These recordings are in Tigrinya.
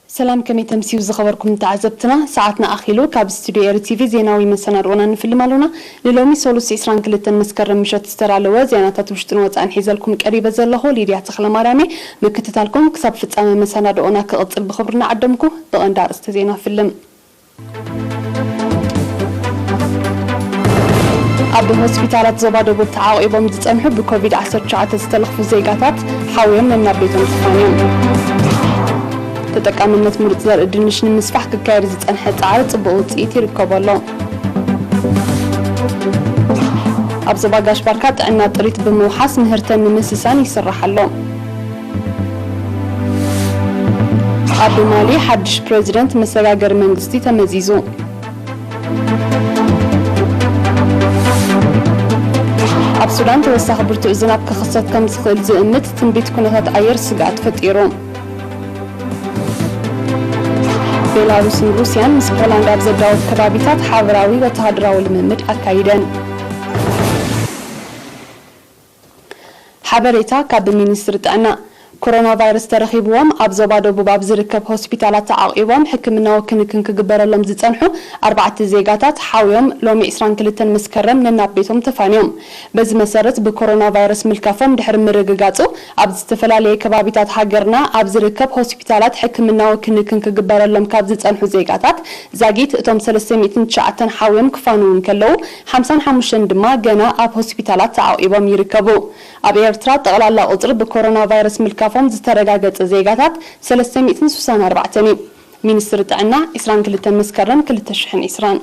ሰላም፣ ከመይ ተምስዩ ዝኸበርኩም ተዓዘብትና? ሰዓትና ኣኺሉ ካብ ስቱዲዮ ኤሪ ቲቪ ዜናዊ መሰናድኦና ንፍልም ኣሎና። ንሎሚ ሰሉስ ዕስራን ክልተን መስከረም ምሸት ዝተዳለወ ዜናታት ውሽጥን ወጻእን ሒዘልኩም ቀሪበ ዘለኹ ሊድያ ተኽለማርያም እየ። ምክትታልኩም ክሳብ ፍጻመ መሰናድኦና ክቕጽል ብኽብሪ እናዓደምኩ፣ ብቐንዲ ኣርእስተ ዜና ፍልም። ኣብ ሆስፒታላት ዞባ ደቡብ ተዓቒቦም ዝጸንሑ ብኮቪድ ዓሰርተ ትሽዓተ ዝተለኽፉ ዜጋታት ሓውዮም ነናብ ቤቶም ተፋንዮም። ተጠቃምነት ምሩጽ ዘርኢ ድንሽ ንምስፋሕ ክካየድ ዝጸንሐ ጻዕሪ ጽቡቕ ውጽኢት ይርከቦ ኣሎ። ኣብ ዞባ ጋሽ ባርካ ጥዕና ጥሪት ብምውሓስ ምህርተን ንምስሳን ይስራሕ ኣሎ። ኣብ ማሊ ሓድሽ ፕሬዚደንት መሰጋገሪ መንግስቲ ተመዚዙ። ኣብ ሱዳን ተወሳኺ ብርቱዕ ዝናብ ክኽሰት ከም ዝኽእል ዝእምት ትንቢት ኩነታት ኣየር ስግኣት ፈጢሩ። ቤላሩስን ሩስያን ምስ ፖላንድ ኣብ ዘዳወብ ከባቢታት ሓበራዊ ወተሃደራዊ ልምምድ ኣካይደን። ሓበሬታ ካብ ሚኒስትሪ ጥዕና። ኮሮና ቫይረስ ተረኺብዎም ኣብ ዞባ ደቡብ ኣብ ዝርከብ ሆስፒታላት ተዓቒቦም ሕክምናዊ ክንክን ክግበረሎም ዝጸንሑ ኣርባዕተ ዜጋታት ሓውዮም ሎሚ ዕስራን ክልተን መስከረም ነናብ ቤቶም ተፋንዮም። በዚ መሰረት ብኮሮና ቫይረስ ምልካፎም ድሕሪ ምርግጋጹ ኣብ ዝተፈላለየ ከባቢታት ሃገርና ኣብ ዝርከብ ሆስፒታላት ሕክምናዊ ክንክን ክግበረሎም ካብ ዝጸንሑ ዜጋታት ዛጊት እቶም ሰለስተ ሚእትን ትሽዓተን ሓውዮም ክፋንዉ እንከለዉ ሓምሳን ሓሙሽተን ድማ ገና ኣብ ሆስፒታላት ተዓቒቦም ይርከቡ። ኣብ ኤርትራ ጠቕላላ ቁጽሪ ብኮሮና ቫይረስ ምልካፎም ዝተረጋገጸ ዜጋታት ሰለስተ ሚእትን ስሳን ኣርባዕተን እዩ። ሚኒስትሪ ጥዕና ዕስራን ክልተን መስከረም ክልተ ሽሕን ዕስራን።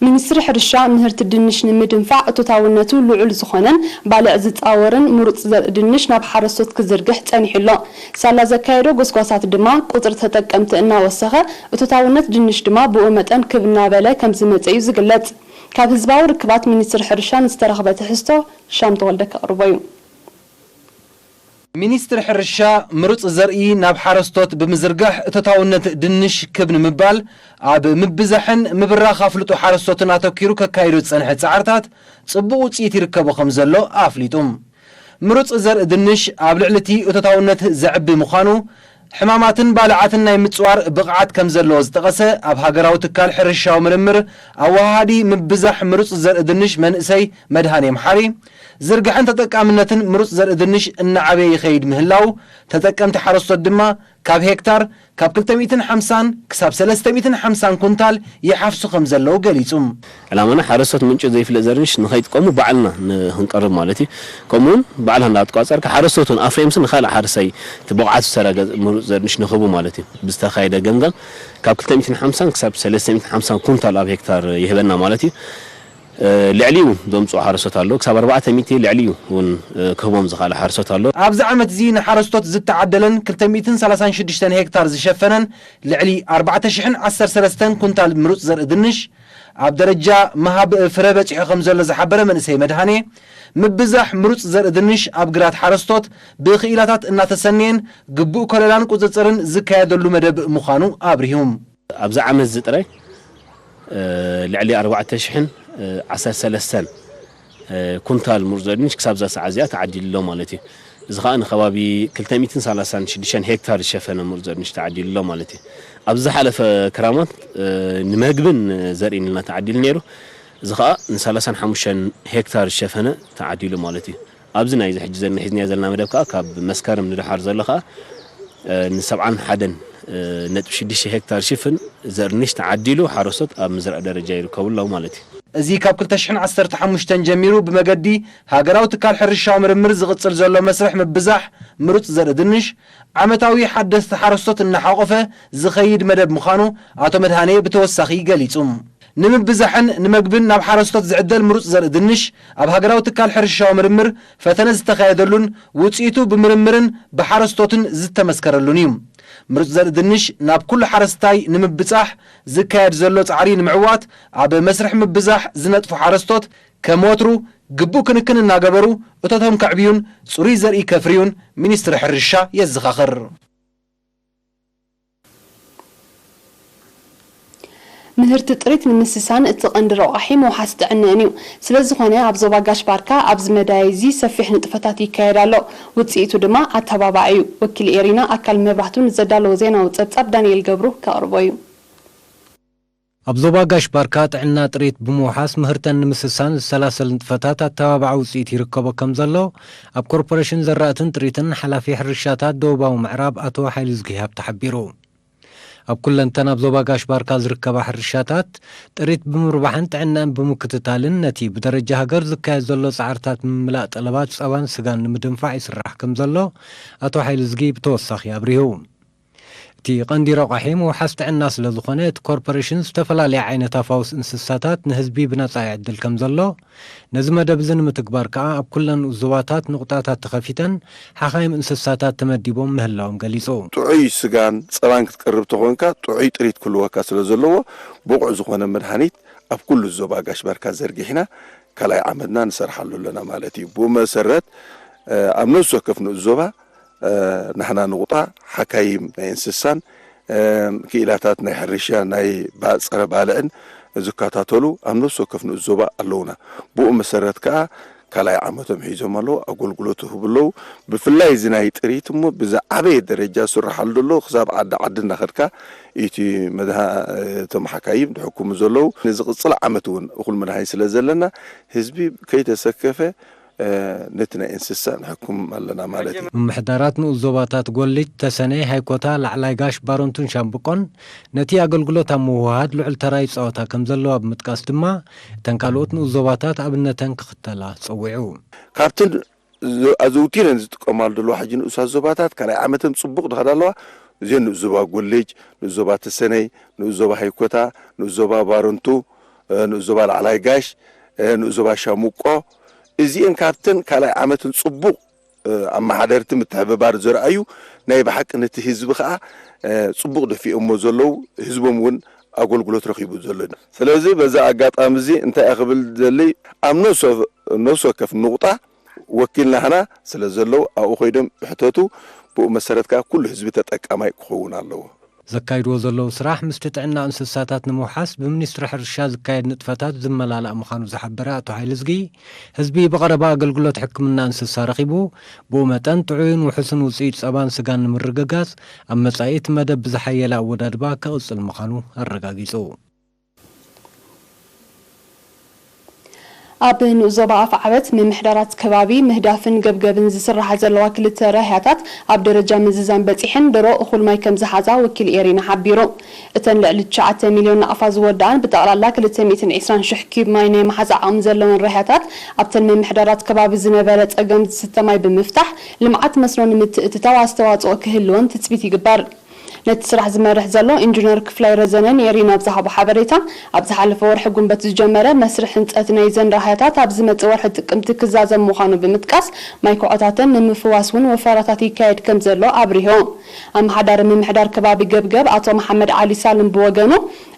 ሚኒስትሪ ሕርሻ ምህርቲ ድንሽ ንምድንፋዕ እቶታውነቱ ልዑል ዝኾነን ባልዕ ዝጻወርን ምሩጽ ዘርኢ ድንሽ ናብ ሓረስቶት ክዝርግሕ ጸኒሑ ኣሎ። ሳላ ዘካየዶ ጎስጓሳት ድማ ቁጽሪ ተጠቀምቲ እናወሰኸ፣ እቶታውነት ድንሽ ድማ ብኡ መጠን ክብ እናበለ ከም ዝመጸ እዩ ዝግለጽ። ካብ ህዝባዊ ርክባት ሚኒስትሪ ሕርሻ ንዝተረኽበ ትሕዝቶ ሻም ተወልደ ከቕርቦ እዩ። ሚኒስትሪ ሕርሻ ምሩጽ ዘርኢ ናብ ሓረስቶት ብምዝርጋሕ እቶታውነት ድንሽ ክብ ንምባል ኣብ ምብዛሕን ምብራኽ ኣፍልጦ ሓረስቶትን ኣተኲሩ ከካይዶ ዝጸንሐ ጻዕርታት ጽቡቕ ውጽኢት ይርከቦ ከም ዘሎ ኣፍሊጡ። ምሩጽ ዘርኢ ድንሽ ኣብ ልዕሊ እቲ እቶታውነት ዘዕቢ ምዃኑ፣ ሕማማትን ባልዓትን ናይ ምጽዋር ብቕዓት ከም ዘለዎ ዝጠቐሰ ኣብ ሃገራዊ ትካል ሕርሻዊ ምርምር ኣወሃሃዲ ምብዛሕ ምሩጽ ዘርኢ ድንሽ መንእሰይ መድሃኔ መሓሪ፣ ዝርግሐን ተጠቃምነትን ምሩጽ ዘርኢ ድንሽ እናዓበየ ይኸይድ ምህላው፣ ተጠቀምቲ ሓረስቶት ድማ ካብ ሄክታር ካብ ክልተ ሚእትን ሓምሳን ክሳብ ሰለስተ ሚእትን ሓምሳን ኩንታል ይሓፍሱ ከም ዘለዉ ገሊጹ። ዕላማና ሓረስቶት ምንጩ ዘይፍለጥ ዘርኢ ድንሽ ንኸይጥቀሙ ባዕልና ን- ክንቀርብ ማለት እዩ። ከምኡውን ባዕልኻ እንዳተቋጸርካ ሓረስቶት እውን ኣፍርዮምሲ ንኻልእ ሓረስታይ እቲ ብቕዓት ዝተረጋገጸ ምሩጽ ዘርኢ ድንሽ ንኽህቡ ማለት እዩ። ብዝተኻየደ ገምጋም ካብ ክልተ ሚእትን ሓምሳን ክሳብ ሰለስተ ሚእትን ሓምሳን ኩንታል ኣብ ሄክታር ይህበና ማለት እዩ። ልዕሊኡ ዘምፅኡ ሓረስቶት ኣለዉ። ክሳብ ኣርባዕተ ሚእቲ ልዕሊኡ እውን ክህቦም ዝኽኣለ ሓረስቶት ኣሎ። ኣብዚ ዓመት እዚ ንሓረስቶት ዝተዓደለን ክልተ ሚእትን ሰላሳን ሽዱሽተን ሄክታር ዝሸፈነን ልዕሊ ኣርባዕተ ሽሕን ዓሰርተ ሰለስተን ኩንታል ምሩፅ ዘርኢ ድንሽ ኣብ ደረጃ ምሃብ ፍረ በፂሑ ከም ዘሎ ዝሓበረ መንእሰይ መድሃኔ፣ ምብዛሕ ምሩፅ ዘርኢ ድንሽ ኣብ ግራት ሓረስቶት ብክኢላታት እናተሰነየን ግቡእ ከለላን ቁፅፅርን ዝካየደሉ መደብ ምዃኑ ኣብሪሁ። ኣብዚ ዓመት እዚ ጥራይ ልዕሊ ኣርባዕተ ሽሕን ዓሰርተ ሰለስተን ኩንታል ምሩፅ ዘርኢ ድንሽ ክሳብ እዛ ሰዓት እዚኣ ተዓዲሉ ኣሎ ማለት እዩ። እዚ ከዓ ንከባቢ ክልተ ሚእትን ሰላሳን ሽዱሽተን ሄክታር ዝሸፈነ ምሩፅ ዘርኢ ድንሽ ተዓዲሉ ኣሎ ማለት እዩ። ኣብ ዝሓለፈ ክራማት ንመግብን ዘርእን ኢልና ተዓዲሉ ነይሩ። እዚ ከዓ ንሰላሳን ሓሙሽተን ሄክታር ዝሸፈነ ተዓዲሉ ማለት እዩ። ኣብዚ ናይዚ ሕጂ ዘለና ሒዝናዮ ዘለና መደብ ከዓ ካብ መስከረም ንደሓር ዘሎ ከዓ ንሰብዓን ሓደን ነጥቢ ሽዱሽተ ሄክታር ሽፍን ዘርኢ ድንሽ ተዓዲሉ ሓረስቶት ኣብ ምዝራእ ደረጃ ይርከቡ ኣለዉ ማለት እዩ። እዚ ካብ ክልተ ሽሕን ዓሰርተ ሓሙሽተን ጀሚሩ ብመገዲ ሃገራዊ ትካል ሕርሻዊ ምርምር ዝቕጽል ዘሎ መስርሕ ምብዛሕ ምሩፅ ዘርኢ ድንሽ ዓመታዊ ሓደስቲ ሓረስቶት እናሓቖፈ ዝኸይድ መደብ ምዃኑ ኣቶ መድሃኔ ብተወሳኺ ገሊጹ። ንምብዛሕን ንመግብን ናብ ሓረስቶት ዝዕደል ምሩፅ ዘርኢ ድንሽ ኣብ ሃገራዊ ትካል ሕርሻዊ ምርምር ፈተነ ዝተኻየደሉን ውፅኢቱ ብምርምርን ብሓረስቶትን ዝተመስከረሉን እዩ። ምሩፅ ዘርኢ ድንሽ ናብ ኩሉ ሓረስታይ ንምብፃሕ ዝካየድ ዘሎ ፃዕሪ ንምዕዋት ኣብ መስርሕ ምብዛሕ ዝነጥፉ ሓረስቶት ከም ወትሩ ግቡእ ክንክን እናገበሩ እቶቶም ከዕብዩን ጽሩይ ዘርኢ ከፍርዩን ሚኒስትሪ ሕርሻ የዘኻኽር። ምህርቲ ጥሪት ንምስሳን እቲ ቀንዲ ረቋሒ ምውሓስ ጥዕንእን እዩ። ስለ ዝኾነ ኣብ ዞባ ጋሽ ባርካ ኣብዚ መዳይ እዚ ሰፊሕ ንጥፈታት ይካየድ ኣሎ። ውፅኢቱ ድማ ኣተባባዒ እዩ። ወኪል ኤሪና ኣካል መብራህቱ ንዘዳለዎ ዜናዊ ጸብጻብ ዳንኤል ገብሩ ከቕርቦ እዩ። ኣብ ዞባ ጋሽ ባርካ ጥዕና ጥሪት ብምውሓስ ምህርተን ንምስሳን ዝሰላሰል ንጥፈታት ኣተባባዒ ውፅኢት ይርከቦ ከም ዘሎ ኣብ ኮርፖሬሽን ዘራእትን ጥሪትን ሓላፊ ሕርሻታት ደቡባዊ ምዕራብ ኣቶ ሓይሉ ዝግሂ ሃብተ ሓቢሩ። ኣብ ኩለንተን ኣብ ዞባ ጋሽ ባርካ ዝርከባ ሕርሻታት ጥሪት ብምርባሕን ጥዕናን ብምክትታልን ነቲ ብደረጃ ሃገር ዝካየድ ዘሎ ጻዕርታት ምምላእ ጠለባት ጸባን ስጋን ንምድንፋዕ ይስራሕ ከም ዘሎ ኣቶ ሓይሉ ዝጊ ብተወሳኺ ኣብሪሁ። እቲ ቀንዲ ረቋሒ ምውሓስ ጥዕና ስለ ዝኾነ እቲ ኮርፖሬሽን ዝተፈላለያ ዓይነት ኣፋውስ እንስሳታት ንህዝቢ ብነጻ ይዕድል ከም ዘሎ፣ ነዚ መደብ እዚ ንምትግባር ከኣ ኣብ ኩለን ዞባታት ንቑጣታት ተኸፊተን ሓኻይም እንስሳታት ተመዲቦም ምህላዎም ገሊጹ። ጥዑይ ስጋን ጸባን ክትቀርብ ተኾንካ ጥዑይ ጥሪት ክህልወካ ስለ ዘለዎ ብቑዕ ዝኾነ መድሃኒት ኣብ ኩሉ ዞባ ጋሽ ባርካ ዘርጊሕና ካልኣይ ዓመትና ንሰርሓሉ ኣለና ማለት እዩ። ብኡ መሰረት ኣብ ነፍሲ ወከፍ ንኡስ ዞባ ንሕና ንቑጣ ሓካይም ናይ እንስሳን ክኢላታት ናይ ሕርሻ ናይ ጸረ ባልዕን ዝከታተሉ ኣብ ነፍሲ ወከፍ ንኡስ ዞባ ኣለውና። ብኡ መሰረት ከኣ ካልኣይ ዓመቶም ሒዞም ኣለዉ፣ ኣገልግሎት ይህቡ ኣለዉ። ብፍላይ እዚ ናይ ጥሪት እሞ ብዝዓበየ ደረጃ ዝስርሓሉ ዘሎ ክሳብ ዓዲ ዓዲ እናኸድካ እቲ መድሃ እቶም ሓካይም ዝሕክሙ ዘለዉ ንዝቕጽል ዓመት እውን እኹል መድሃኒት ስለ ዘለና ህዝቢ ከይተሰከፈ ነቲ ናይ እንስሳ ንሕክም ኣለና ማለት እዩ። ምምሕዳራት ንኡስ ዞባታት ጎልጅ፣ ተሰነይ፣ ሃይኮታ፣ ላዕላይ ጋሽ፣ ባረንቱን ሻምብቆን ነቲ ኣገልግሎት ኣብ ምውህሃድ ልዑል ተራ ይጻወታ ከም ዘለዋ ብምጥቃስ ድማ እተን ካልኦት ንኡስ ዞባታት ኣብነተን ክኽተላ ጸዊዑ። ካብተን ኣዘውቲረን ዝጥቀማሉ ዘለዋ ሕጂ ንኡሳት ዞባታት ካልኣይ ዓመተን ጽቡቕ ዝኸዳ ኣለዋ። እዚአን ንኡስ ዞባ ጎልጅ፣ ንኡስ ዞባ ተሰነይ፣ ንኡስ ዞባ ሃይኮታ፣ ንኡስ ዞባ ባረንቱ፣ ንኡስ ዞባ ላዕላይ ጋሽ፣ ንኡስ ዞባ ሻሙቆ፣ እዚአን ካብተን ካልኣይ ዓመትን ጽቡቕ ኣመሓደርቲ ምትሕብባር ዘርኣዩ ናይ ብሓቂ ነቲ ህዝቢ ከኣ ጽቡቕ ደፊኦሞ ዘለዉ ህዝቦም እውን ኣገልግሎት ረኺቡ ዘሎ። ስለዚ በዚ ኣጋጣሚ እዚ እንታይ ክብል ደሊ ኣብ ነፍሲ ወከፍ ንቑጣ ወኪል ናህና ስለ ዘለዉ ኣብኡ ኮይዶም ይሕተቱ። ብኡ መሰረት ከኣ ኩሉ ህዝቢ ተጠቃማይ ክኸውን ኣለዎ። ዘካይድዎ ዘለዉ ስራሕ ምስቲ ጥዕና እንስሳታት ንምውሓስ ብሚኒስትሪ ሕርሻ ዝካየድ ንጥፈታት ዝመላላእ ምዃኑ ዝሓበረ ኣቶ ሓይልዝጊ፣ ህዝቢ ብቐረባ ኣገልግሎት ሕክምና እንስሳ ረኺቡ ብኡ መጠን ጥዑይን ውሑስን ውፅኢት ፀባን ስጋን ንምርግጋፅ ኣብ መፃኢ እቲ መደብ ብዝሓየለ ኣወዳድባ ክቕፅል ምዃኑ ኣረጋጊፁ። ኣብ ንኡስ ዞባ ኣፍዓበት ምምሕዳራት ከባቢ ምህዳፍን ገብገብን ዝስራሓ ዘለዋ ክልተ ራህያታት ኣብ ደረጃ ምዝዛም በጺሐን ድሮ እኹል ማይ ከም ዝሓዛ ወኪል ኤሪና ሓቢሩ። እተን ልዕሊ ትሽዓተ ሚልዮን ናቕፋ ዝወድኣን ብጠቕላላ ክልተ ሚእትን ዕስራን ሽሕ ኪዩብ ማይ ናይ መሓዛ ዓቕሚ ዘለወን ራህያታት ኣብተን ምምሕዳራት ከባቢ ዝነበረ ጸገም ዝስተ ማይ ብምፍታሕ ልምዓት መስኖ ንምትእትታው ኣስተዋጽኦ ክህልወን ትጽቢት ይግበር። ነቲ ስራሕ ዝመርሕ ዘሎ ኢንጂነር ክፍላይ ረዘነ ንኤሪና ኣብ ዝሃቦ ሓበሬታ፣ ኣብ ዝሓለፈ ወርሒ ጉንበት ዝጀመረ መስርሕ ህንጸት ናይዘን ራህያታት ኣብ ዝመጽእ ወርሒ ጥቅምቲ ክዛዘም ምዃኑ ብምጥቃስ፣ ማይ ኩዖታተን ንምፍዋስ እውን ወፈራታት ይካየድ ከም ዘሎ ኣብሪሁ። ኣመሓዳሪ ምምሕዳር ከባቢ ገብገብ ኣቶ መሓመድ ዓሊ ሳልም ብወገኑ፣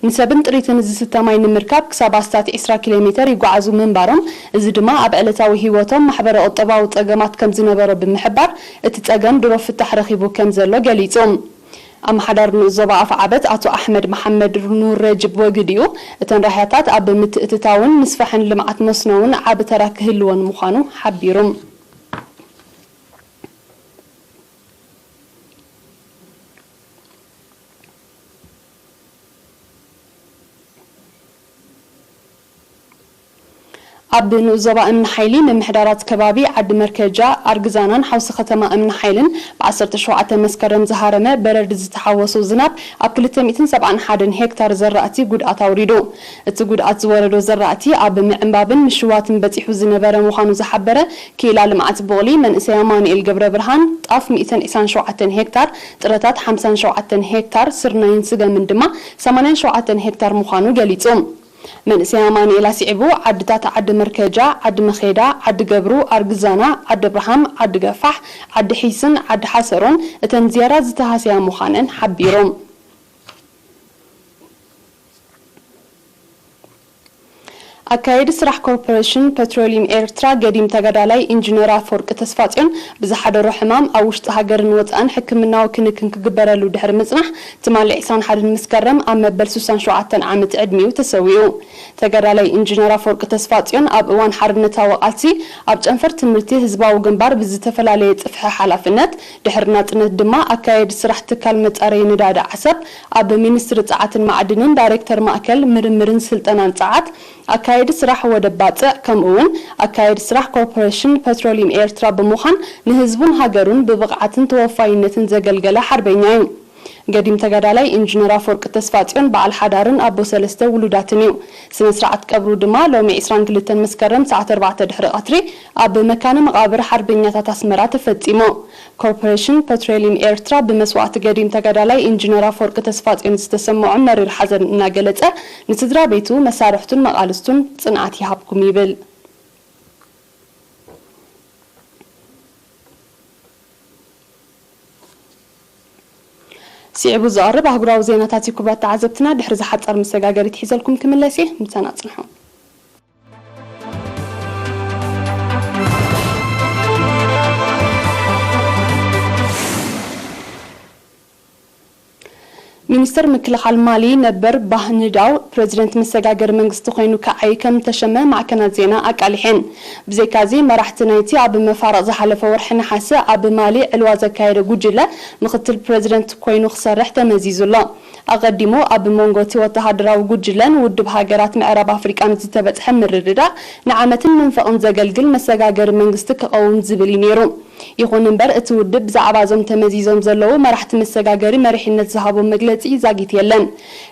ንሰብን ጥሪትን ዝስተ ማይ ንምርካብ ክሳብ ኣስታት ዕስራ ኪሎ ሜተር ይጓዓዙ ምንባሮም፣ እዚ ድማ ኣብ ዕለታዊ ህይወቶም ማሕበረ ቁጠባዊ ጸገማት ከም ዝነበሮ ብምሕባር፣ እቲ ጸገም ድሮ ፍታሕ ረኺቡ ከም ዘሎ ገሊጹ። ኣመሓዳሪ ንኡስ ዞባ ኣፍዓበት ኣቶ ኣሕመድ መሓመድ ኑረጅ ብወግዲኡ፣ እተን ራህያታት ኣብ ምትእትታውን ምስፋሕን ልምዓት መስኖ እውን ዓቢ ተራ ክህልወን ምዃኑ ሓቢሩ። ኣብ ንኡስ ዞባ እምኒ ሓይሊ ምምሕዳራት ከባቢ ዓዲ መርከጃ፣ ኣርግዛናን ሓውሲ ከተማ እምኒ ሓይልን ብዓሰርተ ሸውዓተ መስከረም ዝሃረመ በረድ ዝተሓወሶ ዝናብ ኣብ ክልተ ሚእትን ሰብዓን ሓደን ሄክታር ዘራእቲ ጉድኣት ኣውሪዱ። እቲ ጉድኣት ዝወረዶ ዘራእቲ ኣብ ምዕንባብን ምሽዋትን በጺሑ ዝነበረ ምዃኑ ዝሓበረ ክኢላ ልምዓት ቡቕሊ መንእሰይ ኣማኑኤል ገብረ ብርሃን፣ ጣፍ ሚእትን ዕስራን ሸውዓተን ሄክታር፣ ጥረታት ሓምሳን ሸውዓተን ሄክታር፣ ስርናይን ስገምን ድማ ሰማንያን ሸውዓተን ሄክታር ምዃኑ ገሊጹ። መንእሰይ ኣማኑኤል ኣስዒቡ፣ ዓድታት ዓዲ መርከጃ፣ ዓዲ መኼዳ፣ ዓዲ ገብሩ፣ ኣርግዛና፣ ዓዲ ኣብርሃም፣ ዓዲ ገፋሕ፣ ዓዲ ሒስን ዓዲ ሓሰሮን እተን ዝያዳ ዝተሃሰያ ምዃነን ሓቢሩ። ኣካየዲ ስራሕ ኮርፖሬሽን ፔትሮሊየም ኤርትራ ገዲም ተጋዳላይ ኢንጂነር ኣፈወርቂ ተስፋጽዮን ብዝሓደሮ ሕማም ኣብ ውሽጢ ሃገርን ወጻእን ሕክምናዊ ክንክን ክግበረሉ ድሕሪ ምጽናሕ፣ ትማሊ ዕስራን ሓደን መስከረም ኣብ መበል ሱሳን ሸውዓተን ዓመት ዕድሚኡ ተሰዊኡ። ተጋዳላይ ኢንጂነር ኣፈወርቂ ተስፋጽዮን ኣብ እዋን ሓርነታዊ ቃልሲ ኣብ ጨንፈር ትምህርቲ ህዝባዊ ግንባር ብዝተፈላለየ ጽፍሒ ሓላፍነት፣ ድሕሪ ናጽነት ድማ ኣካየዲ ስራሕ ትካል መጻረዪ ነዳዲ ዓሰብ፣ ኣብ ሚኒስትሪ ጸዓትን ማዕድንን ዳይሬክተር ማእከል ምርምርን ስልጠናን ጸዓት፣ ኣካየዲ ስራሕ ወደብ ባጽዕ፣ ከምኡ እውን ኣካየዲ ስራሕ ኮርፖሬሽን ፔትሮሊየም ኤርትራ ብምዃን ንህዝቡን ሃገሩን ብብቕዓትን ተወፋይነትን ዘገልገለ ሓርበኛ እዩ። ገዲም ተጋዳላይ ኢንጂነር ኣፈወርቂ ተስፋጽዮን በዓል ሓዳርን ኣቦ ሰለስተ ውሉዳትን እዩ። ስነ ስርዓት ቀብሩ ድማ ሎሚ ዕስራን ክልተን መስከረም ሰዓት ኣርባዕተ ድሕሪ ቀትሪ ኣብ መካነ መቓብር ሓርበኛታት ኣስመራ ተፈጺሙ። ኮርፖሬሽን ፔትሮሊየም ኤርትራ ብመስዋእቲ ገዲም ተጋዳላይ ኢንጂነር ኣፈወርቂ ተስፋጽዮን ዝተሰምዖ መሪር ሓዘን እናገለጸ፣ ንስድራ ቤቱ፣ መሳርሕቱን መቓልስቱን ጽንዓት ይሃብኩም ይብል። ስዒቡ ዝቐርብ ኣህጉራዊ ዜናታት እዩ። ክቡራት ተዓዘብትና፣ ድሕሪ ዝሓጸር መሰጋገሪት ሒዘልኩም ክምለስ እየ። ምሳና ጽንሑ። ሚኒስተር ምክልኻል ማሊ ነበር ባህ ንዳው፣ ፕረዚደንት መሰጋገሪ መንግስቲ ኮይኑ ክዓዪ ከም ዝተሸመ ማዕከናት ዜና ኣቃሊሐን። ብዘይካዚ፣ መራሕቲ ናይቲ ኣብ መፋርቕ ዝሓለፈ ወርሒ ነሓሰ ኣብ ማሊ ዕልዋ ዘካየደ ጉጅለ ምኽትል ፕረዚደንት ኮይኑ ክሰርሕ ተመዚዙ ኣሎ። ኣቐዲሙ ኣብ መንጎ እቲ ወተሃደራዊ ጉጅለን ውድብ ሃገራት ምዕራብ ኣፍሪቃን ዝተበጽሐ ምርድዳእ፣ ንዓመትን መንፈቕን ዘገልግል መሰጋገሪ መንግስቲ ክቐውም ዝብል እዩ ነይሩ። ይኹን እምበር፣ እቲ ውድብ ብዛዕባ እዞም ተመዚዞም ዘለዉ መራሕቲ መሰጋገሪ መሪሕነት ዝሃቦ መግለጺ ዛጊት የለን።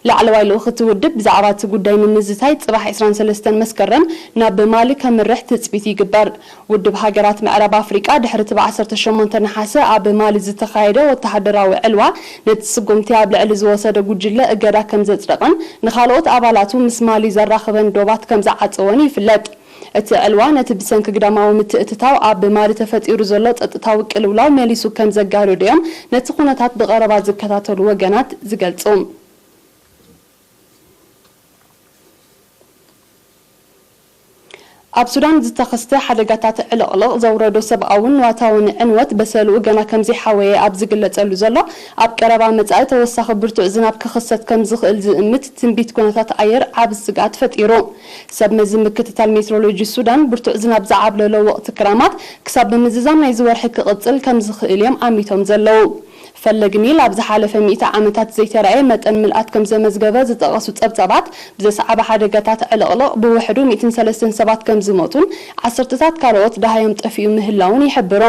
ላዕለዋይ ልኡኽ እቲ ውድብ ብዛዕባ እቲ ጉዳይ ንምዝታይ ጽባሕ ዕስራን ሰለስተን መስከረም ናብ ማሊ ከምርሕ ትጽቢት ይግበር። ውድብ ሃገራት ምዕራብ ኣፍሪቃ ድሕሪ እቲ ብ ዓሰርተ ሸሞንተ ነሓሰ ኣብ ማሊ ዝተኻየደ ወተሃደራዊ ዕልዋ፣ ነቲ ስጉምቲ ኣብ ልዕሊ ዝወሰደ ጉጅለ እገዳ ከም ዘጽደቐን ንኻልኦት ኣባላቱ ምስ ማሊ ዘራኽበን ዶባት ከም ዝዓጸወን ይፍለጥ። እቲ ዕልዋ ነቲ ብሰንኪ ግዳማዊ ምትእትታው ኣብ ማሊ ተፈጢሩ ዘሎ ጸጥታዊ ቅልውላው መሊሱ ከም ዘጋደዶ እዮም ነቲ ኩነታት ብቐረባ ዝከታተሉ ወገናት ዝገልጹ። ኣብ ሱዳን ዝተኸስተ ሓደጋታት ዕልቕልቕ ዘውረዶ ሰብኣውን ንዋታውን ዕንወት በሰልኡ ገና ከም ዘይሓወየ ኣብ ዝግለጸሉ ዘሎ፣ ኣብ ቀረባ መጻኢ ተወሳኺ ብርቱዕ ዝናብ ክኽሰት ከም ዝኽእል ዝእምት ትንቢት ኩነታት ኣየር ዓቢ ስግኣት ፈጢሩ። ሰብ መዚ ምክትታል ሜትሮሎጂ ሱዳን፣ ብርቱዕ ዝናብ ዝዓብለሎ ወቕቲ ክራማት ክሳብ ብምዝዛም ናይዚ ወርሒ ክቕጽል ከም ዝኽእል እዮም ኣሚቶም ዘለዉ። ፈለግ ኒል ኣብ ዝሓለፈ ሚእቲ ዓመታት ዘይተራእየ መጠን ምልኣት ከም ዘመዝገበ ዝጠቐሱ ጸብጻባት፣ ብዘስዓበ ሓደጋታት ዕልቕልቕ ብውሕዱ ሚእትን ሰለስተን ሰባት ከም ዝሞቱን ዓሰርተታት ካልኦት ደሃዮም ጠፊኡ ምህላውን ይሕብሩ።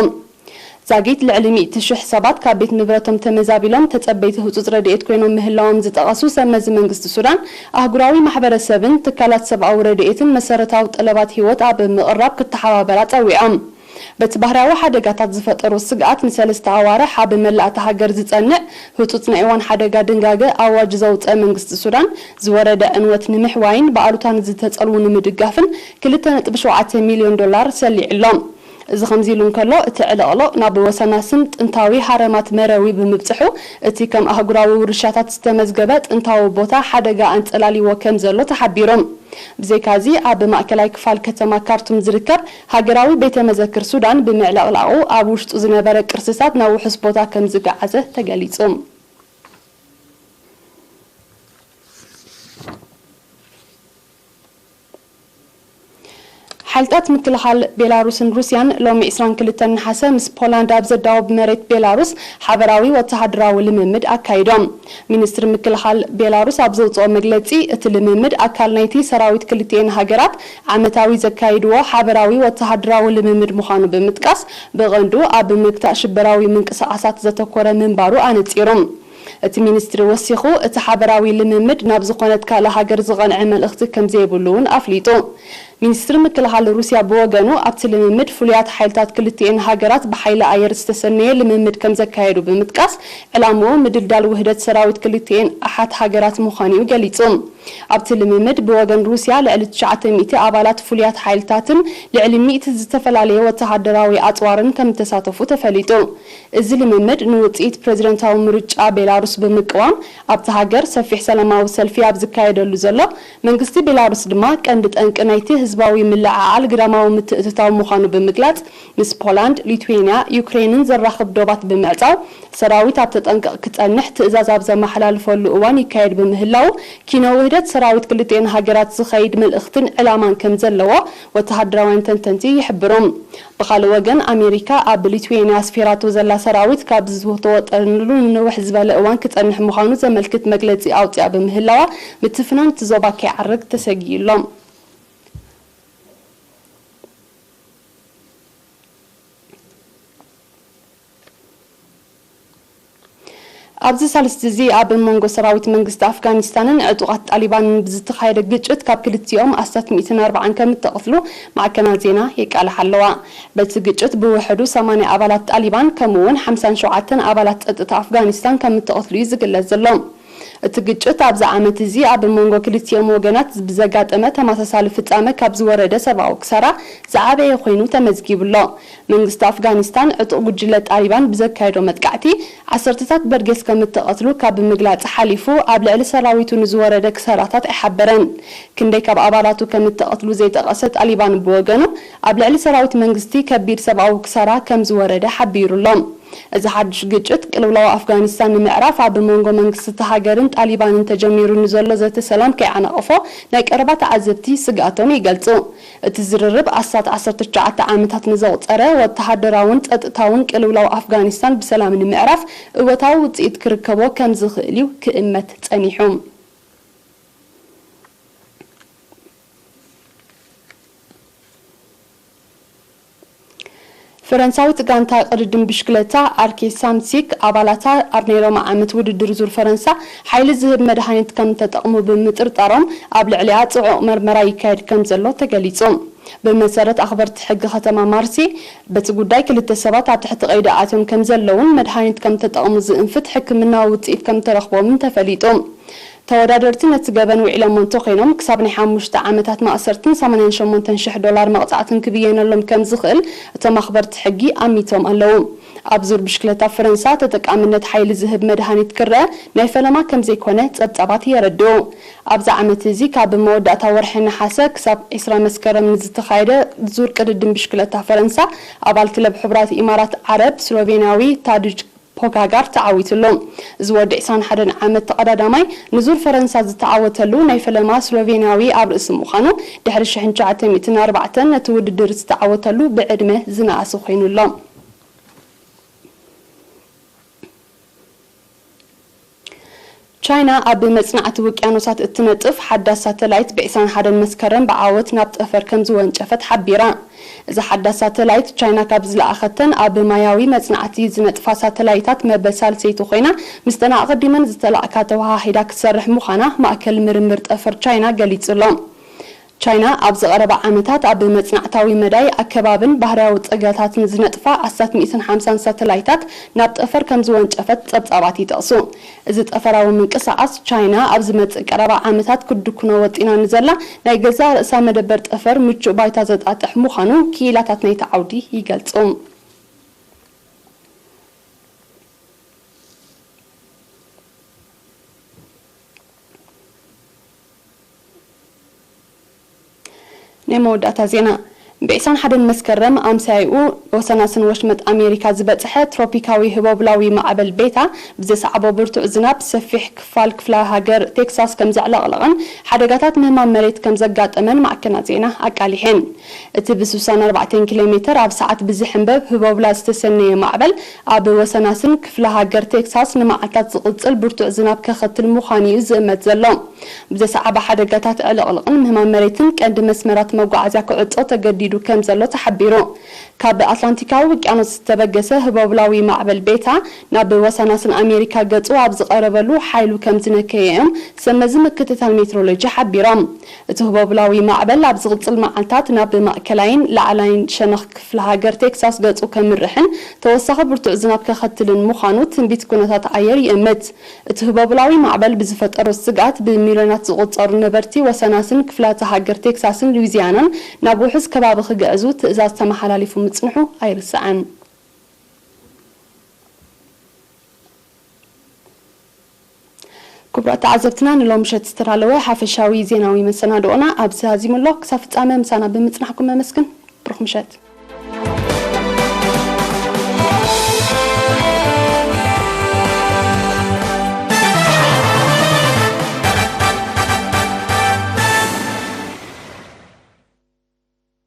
ዛጊት ልዕሊ ሚእቲ ሽሕ ሰባት ካብ ቤት ንብረቶም ተመዛቢሎም ተጸበይቲ ህጹጽ ረድኤት ኮይኖም ምህላዎም ዝጠቐሱ ሰብ መዚ መንግስቲ ሱዳን፣ ኣህጉራዊ ማሕበረሰብን ትካላት ሰብኣዊ ረድኤትን መሰረታዊ ጠለባት ህይወት ኣብ ምቕራብ ክተሓባበራ ጸዊዖም። በቲ ባህርያዊ ሓደጋታት ዝፈጠሮ ስግኣት ንሰለስተ ኣዋርሕ ኣብ መላእ እታ ሃገር ዝጸንዕ ህጹጽ ናይ እዋን ሓደጋ ድንጋገ ኣዋጅ ዘውጸ መንግስቲ ሱዳን፣ ዝወረደ ዕንወት ንምሕዋይን ብኣሉታ ንዝተጸልዉ ንምድጋፍን ክልተ ነጥቢ ሸውዓተ ሚልዮን ዶላር ሰሊዑ ኣሎ። እዚ ከምዚ ኢሉ እንከሎ፣ እቲ ዕልቕልቕ ናብ ወሰናስን ጥንታዊ ሃረማት መረዊ ብምብጽሑ፣ እቲ ከም ኣህጉራዊ ውርሻታት ዝተመዝገበ ጥንታዊ ቦታ ሓደጋ ኣንጸላልይዎ ከም ዘሎ ተሓቢሩ። ብዘይካዚ፣ ኣብ ማእከላይ ክፋል ከተማ ካርቱም ዝርከብ ሃገራዊ ቤተ መዘክር ሱዳን ብምዕልቕላቑ፣ ኣብ ውሽጡ ዝነበረ ቅርስታት ናብ ውሑስ ቦታ ከም ዝገዓዘ ተገሊጹ። ሓይልታት ምክልኻል ቤላሩስን ሩስያን ሎሚ ዕስራን ክልተን ነሓሰ ምስ ፖላንድ ኣብ ዘዳወብ መሬት ቤላሩስ ሓበራዊ ወተሃደራዊ ልምምድ ኣካይዶም። ሚኒስትሪ ምክልኻል ቤላሩስ ኣብ ዘውፅኦ መግለፂ፣ እቲ ልምምድ ኣካል ናይቲ ሰራዊት ክልቲኤን ሃገራት ዓመታዊ ዘካይድዎ ሓበራዊ ወተሃደራዊ ልምምድ ምዃኑ ብምጥቃስ፣ ብቐንዱ ኣብ ምግታእ ሽበራዊ ምንቅስቓሳት ዘተኮረ ምንባሩ ኣነፂሩ። እቲ ሚኒስትሪ ወሲኹ፣ እቲ ሓበራዊ ልምምድ ናብ ዝኾነት ካልእ ሃገር ዝቐንዐ መልእኽቲ ከም ዘይብሉ እውን ኣፍሊጡ። ሚኒስትሪ ምክልኻል ሩስያ ብወገኑ፣ ኣብቲ ልምምድ ፍሉያት ሓይልታት ክልቲኤን ሃገራት ብሓይሊ ኣየር ዝተሰነየ ልምምድ ከም ዘካየዱ ብምጥቃስ፣ ዕላምኡ ምድልዳል ውህደት ሰራዊት ክልቲኤን ኣሓት ሃገራት ምዃኑ እዩ ገሊጹ። ኣብቲ ልምምድ ብወገን ሩስያ ልዕሊ ትሽዓተ ሚእቲ ኣባላት ፍሉያት ሓይልታትን ልዕሊ ሚእቲ ዝተፈላለየ ወተሃደራዊ ኣጽዋርን ከም እተሳተፉ ተፈሊጡ። እዚ ልምምድ ንውጽኢት ፕረዚደንታዊ ምርጫ ቤላሩስ ብምቅዋም ኣብቲ ሃገር ሰፊሕ ሰላማዊ ሰልፊ ኣብ ዝካየደሉ ዘሎ፣ መንግስቲ ቤላሩስ ድማ ቀንዲ ጠንቂ ናይቲ ህዝባዊ ምልዕዓል ግዳማዊ ምትእትታው ምዃኑ ብምግላጽ፣ ምስ ፖላንድ፣ ሊትዌንያ፣ ዩክሬንን ዘራኽብ ዶባት ብምዕጻው፣ ሰራዊት ኣብ ተጠንቀቕ ክጸንሕ ትእዛዝ ኣብ ዘመሓላልፈሉ እዋን ይካየድ ብምህላው፣ ኪኖ ውህደት ሰራዊት ክልቲኤን ሃገራት ዝኸይድ መልእኽትን ዕላማን ከም ዘለዎ ወተሃደራውያን ተንተንቲ ይሕብሩ። ብኻልእ ወገን፣ ኣሜሪካ ኣብ ሊትዌንያ ኣስፊራቶ ዘላ ሰራዊት ካብ ዝተወጠነሉ ንንውሕ ዝበለ እዋን ክጸንሕ ምዃኑ ዘመልክት መግለጺ ኣውጺኣ ብምህላዋ፣ ምትፍናን እቲ ዞባ ከይዓርግ ተሰጊኡ ኣሎ። ኣብዚ ሳልስቲ እዚ ኣብ መንጎ ሰራዊት መንግስቲ ኣፍጋኒስታንን ዕጡቓት ጣሊባንን ብዝተኻየደ ግጭት ካብ ክልቲኦም ኣስታት ሚእትን ኣርባዓን ከም እተቐትሉ ማዕከናት ዜና የቃልሓ ኣለዋ። በቲ ግጭት ብውሕዱ ሰማንያ ኣባላት ጣሊባን ከምኡ እውን ሓምሳን ሸውዓተን ኣባላት ጸጥታ ኣፍጋኒስታን ከም እተቐትሉ እዩ ዝግለጽ ዘሎ። እቲ ግጭት ኣብዚ ዓመት እዚ ኣብ መንጎ ክልቲኦም ወገናት ብዘጋጠመ ተመሳሳሊ ፍጻመ ካብ ዝወረደ ሰብኣዊ ክሳራ ዝዓበየ ኮይኑ ተመዝጊቡ ኣሎ። መንግስቲ ኣፍጋኒስታን ዕጡቕ ጉጅለ ጣሊባን ብዘካየዶ መጥቃዕቲ ዓሰርተታት በርጌስ ከም እተቐትሉ ካብ ምግላጽ ሓሊፉ ኣብ ልዕሊ ሰራዊቱ ንዝወረደ ክሳራታት ኣይሓበረን። ክንደይ ካብ ኣባላቱ ከም እተቐትሉ ዘይጠቐሰ ጣሊባን ብወገኑ ኣብ ልዕሊ ሰራዊት መንግስቲ ከቢድ ሰብኣዊ ክሳራ ከም ዝወረደ ሓቢሩ ኣሎ። እዚ ሓድሽ ግጭት ቅልውላው ኣፍጋኒስታን ንምዕራፍ ኣብ መንጎ መንግስቲ እታ ሃገርን ጣሊባንን ተጀሚሩ ንዘሎ ዘተ ሰላም ከይዓናቕፎ ናይ ቀረባ ተዓዘብቲ ስግኣቶም ይገልጹ። እቲ ዝርርብ ኣስታት ዓሰርተ ትሽዓተ ዓመታት ንዘቑጸረ ወተሃደራውን ጸጥታውን ቅልውላው ኣፍጋኒስታን ብሰላም ንምዕራፍ እወታዊ ውጽኢት ክርከቦ ከም ዝኽእል እዩ ክእመት ጸኒሑ። ፈረንሳዊት ጋንታ ቅድድም ብሽክለታ ኣርኬ ሳምሲክ ኣባላታ ኣብ ናይ ሎሚ ዓመት ውድድር ዙር ፈረንሳ ሓይሊ ዝህብ መድሃኒት ከም ተጠቕሙ ብምጥርጣሮም ኣብ ልዕሊኣ ጽዑቕ መርመራ ይካየድ ከም ዘሎ ተገሊጹ። ብመሰረት ኣኽበርቲ ሕጊ ከተማ ማርሴ፣ በቲ ጉዳይ ክልተ ሰባት ኣብ ትሕቲ ቀይዲ ኣትዮም ከም ዘለውን መድሃኒት ከም ተጠቕሙ ዝእንፍት ሕክምናዊ ውጽኢት ከም ተረኽቦምን ተፈሊጡ። ተወዳደርቲ ነቲ ገበን ውዒሎሞ እንተኾይኖም፣ ክሳብ ናይ ሓሙሽተ ዓመታት ማእሰርትን ሰማንያን ሸሞንተን ሽሕ ዶላር መቕጻዕትን ክብየነሎም ከም ዝኽእል እቶም ኣኽበርቲ ሕጊ ኣሚቶም ኣለዉ። ኣብ ዙር ብሽክለታ ፈረንሳ፣ ተጠቃምነት ሓይሊ ዝህብ መድሃኒት ክረአ ናይ ፈለማ ከም ዘይኮነ ጸብጻባት የረድኡ። ኣብዚ ዓመት እዚ፣ ካብ መወዳእታ ወርሒ ነሓሰ ክሳብ ዕስራ መስከረም ንዝተኻየደ ዙር ቅድድም ብሽክለታ ፈረንሳ፣ ኣባል ክለብ ሕቡራት ኢማራት ዓረብ፣ ስሎቬንያዊ ታድጅ ፖጋጋር ተዓዊትሉ። እዚ ወዲ ዕስራን ሓደን ዓመት ተቐዳዳማይ ንዙር ፈረንሳ ዝተዓወተሉ ናይ ፈለማ ስሎቬንያዊ ኣብ ርእሲ ምዃኑ፣ ድሕሪ ሽሕን ትሽዓተ ሚእትን ኣርባዕተን ነቲ ውድድር ዝተዓወተሉ ብዕድመ ዝነኣሰ ኮይኑ ኣሎ። ቻይና ኣብ መጽናዕቲ ውቅያኖሳት እትነጥፍ ሓዳስ ሳተላይት ብ ዕስራን ሓደን መስከረም ብዓወት ናብ ጠፈር ከም ዝወንጨፈት ሓቢራ። እዛ ሓዳስ ሳተላይት፣ ቻይና ካብ ዝለኣኸተን ኣብ ማያዊ መጽናዕቲ ዝነጥፋ ሳተላይታት መበል ሳልሰይቲ ኮይና፣ ምስተን ኣቐዲመን ዝተላእካ ተወሃሂዳ ክትሰርሕ ምዃና ማእከል ምርምር ጠፈር ቻይና ገሊጹ ኣሎ። ቻይና ኣብዚ ቀረባ ዓመታት ኣብ መጽናዕታዊ መዳይ ኣከባብን ባህርያዊ ጸጋታትን ዝነጥፋ ኣስታት ሚእትን ሓምሳን ሳተላይታት ናብ ጠፈር ከም ዝወንጨፈት ጸብጻባት ይጠቕሱ። እዚ ጠፈራዊ ምንቅስቓስ፣ ቻይና ኣብ ዝመጽእ ቀረባ ዓመታት ክትድኩኖ ወጢና ንዘላ ናይ ገዛእ ርእሳ መደበር ጠፈር ምቹእ ባይታ ዘጣጥሕ ምዃኑ ክኢላታት ናይቲ ዓውዲ ይገልጹ። ናይ መወዳእታ ዜና። ብ ዕስራን ሓደን መስከረም ኣምሳይኡ ወሰናስን ወሽመጥ ኣሜሪካ ዝበጽሐ ትሮፒካዊ ህቦብላዊ ማዕበል ቤታ ብዘስዓቦ ብርቱዕ ዝናብ ሰፊሕ ክፋል ክፍለ ሃገር ቴክሳስ ከም ዘዕለቕለቐን ሓደጋታት ምህማም መሬት ከም ዘጋጠመን ማዕከናት ዜና ኣቃሊሐን። እቲ ብ ስሳን ኣርባዕተን ኪሎ ሜተር ኣብ ሰዓት ብዝሕንበብ ህቦብላ ዝተሰነየ ማዕበል ኣብ ወሰናስን ክፍለ ሃገር ቴክሳስ ንመዓልታት ዝቕጽል ብርቱዕ ዝናብ ከኸትል ምዃኑ እዩ ዝእመት ዘሎ። ብዘሰዓበ ሓደጋታት ዕልቕልቕን ምህማም መሬትን ቀንዲ መስመራት መጓዓዝያ ክዕጾ ተገዲዱ ኢዱ ከም ዘሎ ተሓቢሩ። ካብ ኣትላንቲካዊ ውቅያኖስ ዝተበገሰ ህቦብላዊ ማዕበል ቤታ ናብ ወሰናስን ኣሜሪካ ገጹ ኣብ ዝቐረበሉ ሓይሉ ከም ዝነከየ እዮም ሰመዚ ምክትታል ሜትሮሎጂ ሓቢሮም። እቲ ህቦብላዊ ማዕበል ኣብ ዝቕጽል መዓልታት ናብ ማእከላይን ላዕላይን ሸነኽ ክፍለ ሃገር ቴክሳስ ገጹ ከምርሕን ተወሳኺ ብርቱዕ ዝናብ ከኸትልን ምዃኑ ትንቢት ኩነታት ኣየር ይእምት። እቲ ህቦብላዊ ማዕበል ብዝፈጠሮ ስግኣት ብሚልዮናት ዝቑጸሩ ነበርቲ ወሰናስን ክፍላተ ሃገር ቴክሳስን ሉዊዚያናን ናብ ውሑስ ከባቢ ክግዕዙ ትእዛዝ ተመሓላሊፉ ምጽንሑ ኣይርሳዕን። ክቡራት ተዓዘብትና፣ ንሎም ምሸት ዝተዳለወ ሓፈሻዊ ዜናዊ መሰናድኦና ኣብዚ ዛዚሙ ኣሎ። ክሳብ ፍጻመ ምሳና ብምጽናሕኩም ነመስግን። ብሩኽ ምሸት።